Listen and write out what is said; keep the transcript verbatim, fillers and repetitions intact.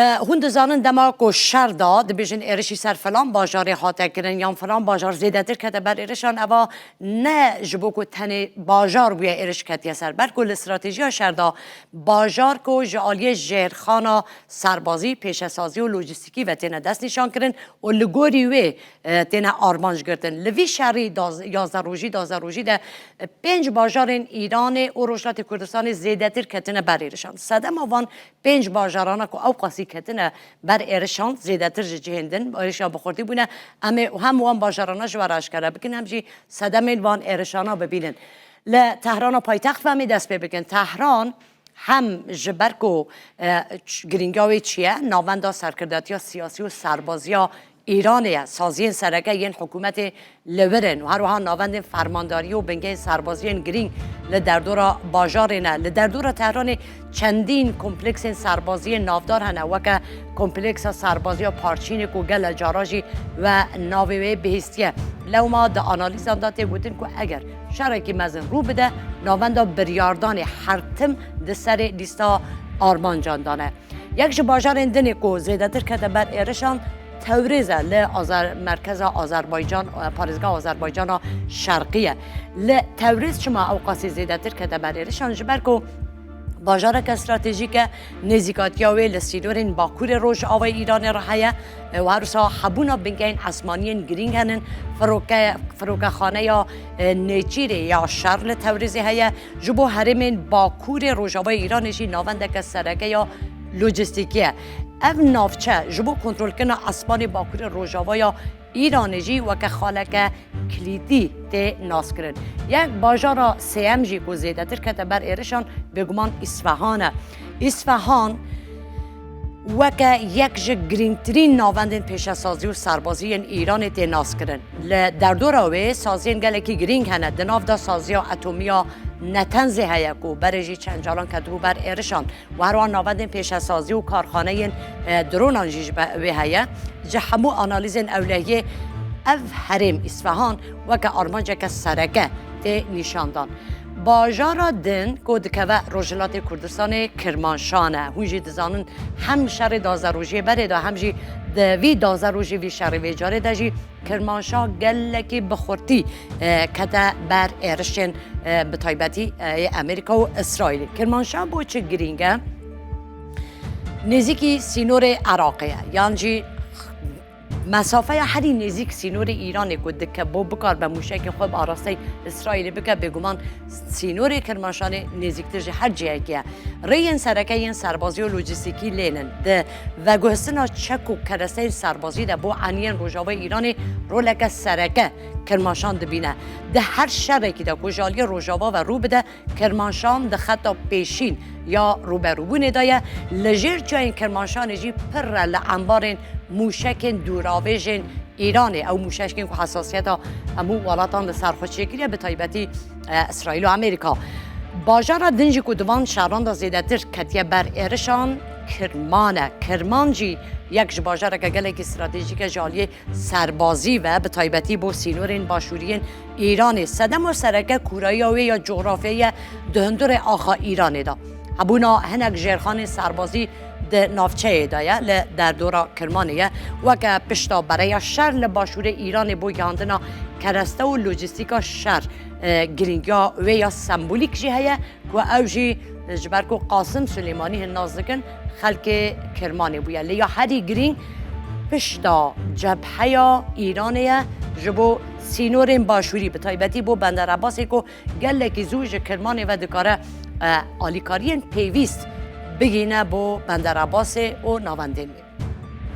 E, hûn dizanin dema ku şer da, dibêjin êrişî ser filan bajarê hate kirin yan filan bajar zêdetir kete ber êrişan, eva ne ji bo ku tenê bajar bûye êriş ketiye ser, belku li stratejiya şer da bajar ku ji aliyê jêrxana serbazî, pêşesazî û lojîstîkî ve têne destnîşan kirin û li gorî wê e, têne armanc girtin. Li vî şerî daz-, yazdeh rojî, duwazdeh rojî de, e, pênc bajarên Îranê û Rojhilatê Kurdistanê zêdetir ketine ber êrişan. Sedema van pênc bajarana ku ew qasî ketine ber êrişan, zêdetir ji cihên din êrişan bi xurtî bûne. Em ê hem wan bajarana ji we re eşkere bikin, hem jî sedemên van êrişana bibînin. Li Tehrana paytext ve em ê dest pê bikin. Tehran hem ji ber ku, e, ç-, girîngiya wê çi ye, navenda serkirdatiya siyasî û serbaziya Îranê ye. Saziyên sereke yên hikûmetê li vir in û her wiha navendên fermandariyê û bingehên serbaziyên girîng li derdora bajarê ne. Li derdora Tehranê çendîn kompleksên serbaziyên navdar hene, weke kompleksa serbaziya Parçînê ku gele cara jî we navê wê bihîstiye. Lewma di analîzan de tê gotin ku eger şerekî mezin rû bide, navenda biryardanê her tim di serê lîsta armancan de ne. Yek ji bajarên dinê ku zêdetir kete ber êrişan, Tewrêz e li Azer-, merkeza Azerbaycan, e, parêzgeha Azerbaycana Şerqî ye. Li Tewrêz çima ew qasî zêdetir kete ber êrişan? Ji ber ku bajareke stratejîk e, nêzîkatiya wê li sînorên bakurê rojavayê Îranê re heye, e, û her wisa hebûna bingehên esmaniyên girîng henin, firoke-, firokexaneya, e, nêçîrê ya şer li Tewrêzê heye. Ji bo herêmên bakurê rojavayê Îranê jî navendeke sereke ya lojîstîkî ye. Ev navçe ji bo kontrolkirina esmanê bakurê rojavaya Îranê jî weke xaleke kilîtî tê naskirin. Yek bajara sêyem jî ku zêdetir kete ber êrişan, bêguman Îsfehan e. Îsfehan weke yek ji girîngtirîn navendên pêşesazî û serbazî yên Îranê tê naskirin. Li derdora wê saziyên gelekî girîng hene, di nav de saziya etomiya Netenzê heye ku berê jî çend caran ketibû ber êrişan. Û herwa navendên pêşesazî û karxaneyên, e, dronan jî ji be-, wê heye. Ji hemû analîzên ewlehiyê ev herêm Îsfehan weke armanceke sereke tê nîşandan. Bajara din ku dikeve Rojhilatê Kurdistanê Kirmanşah e. Hûn jî dizanin hem şerê duwazdeh rojiyê berê de hem jî di vî duwazdeh rojî vî şerê vê carê de jî Kirmanşah gelekî bi xurtî, e, kete ber êrişên, e, bi taybetî, e, yê Amerîka û Îsraîlê. Kirmanşah bo çi girîng e? Nêzîkî sînorê Iraqê ye, yan jî mesafeya herî nêzîk sînorê Îranê ku dike bo bikaribe mûşekên xwe bi arasteyî Îsraîlê bike, bêguman sînorê Kirmanşanê nêzîktir ji her cihekî ye. Rêyên sereke yên serbazî û lojîstîkî lê nin. Di veguhestina çek û keresteyên serbazî de bo eniyên rojavayê Îranê roleke sereke Kirmanşan dibîne. Di her şerekî de ku ji aliyê rojava ve rû bide, Kirmanşan di xeta pêşîn ya rûberûbûnê de ye. Li jêr çiyayên Kirmanşanê jî pir e li embarên mûşekên dûravêjên Îranê, ew mûşekên ku hesasiyeta hemû welatan li ser xwe çêkiriye, bi taybetî, e, Îsraîl û Amerîka. Bajara din jî ku di van şeran de zêdetir ketiye ber êrişan, Kirman e. Kirman jî yek ji bajareke gelekî stratejîk e ji aliyê serbazî ve, bi taybetî bo sînorên başûriyên Îranê. Sedema sereke kûrayiya wê ya cografyayî ye di hundirê axa Îranê de. Hebûna hinek jêrxanên serbazî di navçeyê de ye, li derdora Kirmanê ye. Weke pişta bereya şer li başûrê Îranê bo gihandina kereste û lojîstîka şer, e, girîngiya wê ya sembolîk jî heye ku ew jî ji ber ku Qasim Sulêmanî hin nas dikin, xelkê Kirmanê bûye. Lê ya herî girîng pişta cebheya Îranê ye ji bo sînorên başûrî, bi taybetî bo Bender Ebasê ku gelekî zû ji Kirmanê ve dikare, e, alîkariyên pêwîst bigihîne bo Bender Ebasê û navendên wê.